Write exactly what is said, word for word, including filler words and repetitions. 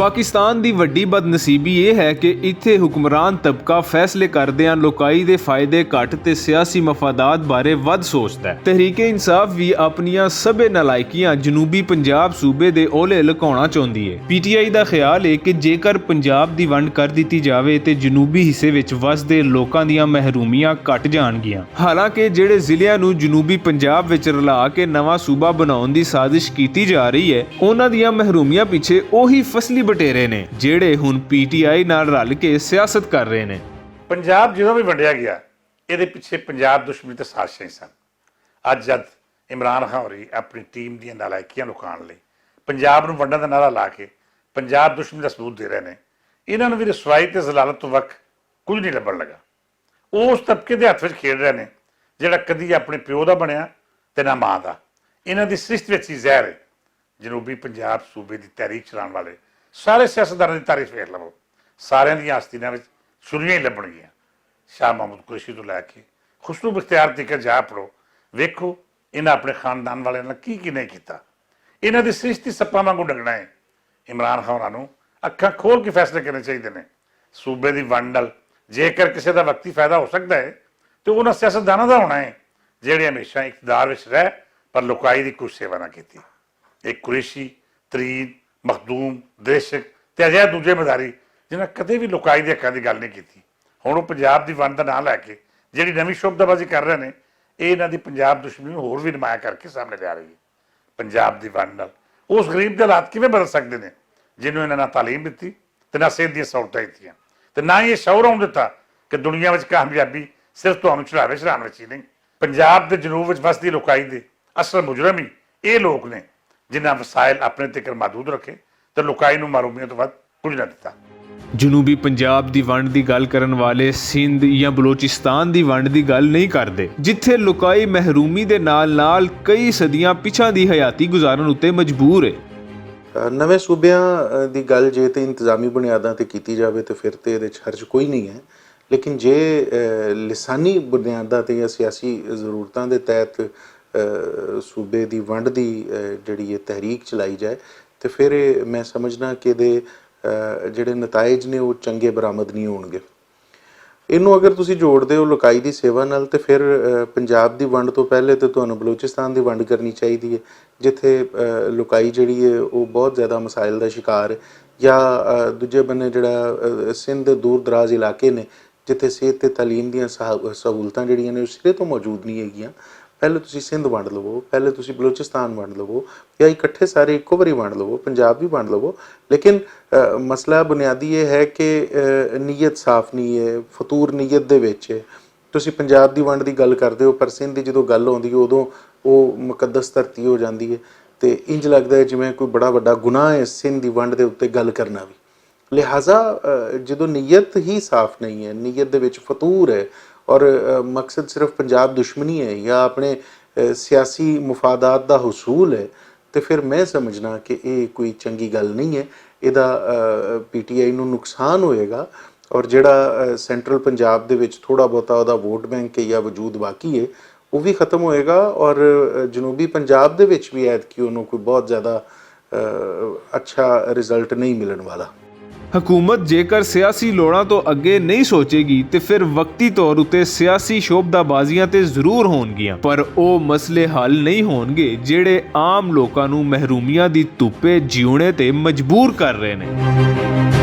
پاکستان دی وڈی بدنصیبی ایہہ ہے کہ اتھے حکمران طبقہ فیصلے کردیاں لوکائی دے فائدے گھٹ تے سیاسی مفادات بارے ودھ سوچدا ہے۔ تحریک انصاف وی اپنیاں سبھے نالائکیاں جنوبی پنجاب صوبے دے اولے لکاونا چاہندی ہے۔ پی ٹی آئی دا خیال ہے کہ جیکر پنجاب دی ونڈ کر دتی جاوے تے جنوبی حصے وچ وسدے لوکاں دیاں محرومیاں گھٹ جان گیاں۔ حالانکہ جہڑے ضلعیاں نوں جنوبی پنجاب وچ رلا کے نواں صوبہ بناون دی سازش کیتی جا رہی ہے، انہاں دیاں محرومیاں پچھے اوہی فصلی بٹیرے نے جہڑے ہن پی ٹی آئی نال رل کے سیاست کر رہے نے۔ پنجاب جدوں وی ونڈیا گیا، ایہدے پچھے پنجاب دشمنی تے سازشاں ہی سن۔ اج جد عمران خان ہوری اپنی ٹیم دیاں نالائکیاں لکان لئی پنجاب نوں ونڈن دا نعرہ لا کے پنجاب دشمنی دا ثبوت دے رہے نے، انہاں نوں وی رسوائی تے ذلالت توں وقت کچھ نہیں لبھن لگا۔ او اس طبقے دے ہتھ وچ کھیڈ رہے نے جہڑا کدی اپنے پیو دا بنیا تے نہ ماں دا۔ انہاں دی سرشت وچ ہی زہر ہے۔ جنوبی پنجاب صوبے دی تحریک چلان والے سارے سیاستداناں دی تعریف ویکھ لو، ساریاں دیاں آستیناں وچ چھریاں ہی لبھن گیاں۔ شاہ محمود قریشی توں لے کے خسرو بختیار تیکر جا پڑو، ویکھو انہاں اپنے خاندان والے نال کی کی نہیں کیتا۔ انہاں دی سرشتی سپاں وانگوں ڈگنا ہے۔ عمران خان ہوراں نوں اکھاں کھول کے فیصلے کرنے چاہیدے نے۔ صوبے دی ونڈ نال جے کر کسے دا وقتی فائدہ ہو سکدا ہے، تے انہاں سیاستداناں دا ہونا ہے جہڑے ہمیشہ اقتدار وچ رہ پر لوکائی دی کوئی سیوا نہ کیتی۔ ایک قریشی، ترین، مخدوم، دریشک تے اجہے دوجے مداری جنہاں کدے وی لوکائی دے حقاں دی گل نہیں کیتی، ہن او پنجاب دی ونڈ دا ناں لے کے جہڑی نویں شعبدہ بازی کر رہے نے، اے انہاں دی پنجاب دشمنی نوں ہور وی نمایاں کر کے سامنے لیا رہی ہے۔ پنجاب دی ونڈ نال اس غریب دے حالات کیویں بدل سکدے نے جنہوں انہاں نہ تعلیم دتی تے نہ صحت دیاں سہولتاں دتیاں، تے نہ ہی یہ شعور آن دتا کہ دنیا وچ کامیابی صرف تہانوں چڑھاوے چڑھان وچ ہی نہیں۔ پنجاب دے جنوب وچ وسدی لوکائی دے اصل مجرم ہی یہ لوگ نے جنہاں وسائل اپنے تکر محدود رکھے تے لوکائی نوں معلومیت ود کچھ نہ دتا۔ جنوبی پنجاب دی ونڈ دی گل کرن والے سندھ یا بلوچستان دی ونڈ دی گل نہیں کردے، جتھے لوکائی محرومی دے نال نال کئی صدیاں پچھاں دی حیاتی گزارن اتے مجبور ہے۔ نویں صوبیاں دی گل جے تے انتظامی بنیاداں تے کیتی جاوے تے فیر تے ایہدے چ حرج کوئی نہیں ہے، لیکن جے لسانی بنیاداں تے یا سیاسی ضرورتاں دے تحت صوبے دی ونڈ دی جیہڑی ایہہ تحریک چلائی جائے تے فیر ایہہ میں سمجھنا کہ ایہدے جیہڑے نتائج نے او چنگے برآمد نہیں ہونگے۔ اینوں اگر تسی جوڑ دے او لوکائی دی سیوا نال تے فیر پنجاب دی ونڈ توں پہلے تے تہانوں بلوچستان دی ونڈ کرنی چاہیدی ہے، جتھے لوکائی جیہڑی ہے او بہت زیادہ مسائل دا شکار ہے۔ یا دوجے بنے جیہڑا سندھ دے دور دراز علاقے نے جتھے صحت تے تعلیم دیاں سہولتاں جیہڑیاں نے او سرے توں موجود نہیں ہے گیاں۔ پہلے تسی سندھ ونڈ لوو، پہلے تسی بلوچستان ونڈ لوو، یا اکٹھے سارے اکو واری ونڈ لوو، پنجاب وی ونڈ لوو۔ لیکن مسئلہ بنیادی ایہہ ہے کہ نیت صاف نہیں ہے، فطور نیت دے وچ ہے۔ تسی پنجاب دی ونڈ دی گل کردے ہو پر سندھ دی جدوں گل ہوندی ہے ادوں او مقدس دھرتی ہو جاندی ہے، تے انج لگدا ہے جیویں کوئی بڑا وڈا گناہ ہے سندھ دی ونڈ دے اتے گل کرنا وی۔ لہذا جدوں نیت ہی صاف نہیں ہے، نیت دے وچ فطور ہے اور مقصد صرف پنجاب دشمنی ہے یا اپنے سیاسی مفادات دا حصول ہے، تے فیر میں سمجھنا کہ ایہہ کوئی چنگی گل نہیں ہے۔ ایہدا پی ٹی آئی نوں نقصان ہوئے گا اور جیہڑا سینٹرل پنجاب دے وچ تھوڑا بہتا اوہدا ووٹ بینک ہے یا وجود باقی ہے، او وی ختم ہوئے گا اور جنوبی پنجاب دے وچ وی ایتکی انہوں کوئی بہت زیادہ اچھا رزلٹ نہیں ملن والا۔ حکومت جیکر سیاسی لوڑاں توں اگے نہیں سوچے گی تے فیر وقتی طور اتے سیاسی شعبدہ بازیاں تے ضرور ہون گیاں، پر او مسئلے حل نہیں ہون گے جیہڑے عام لوکاں نوں محرومیاں دی دھپے جیونے تے مجبور کر رہے نے۔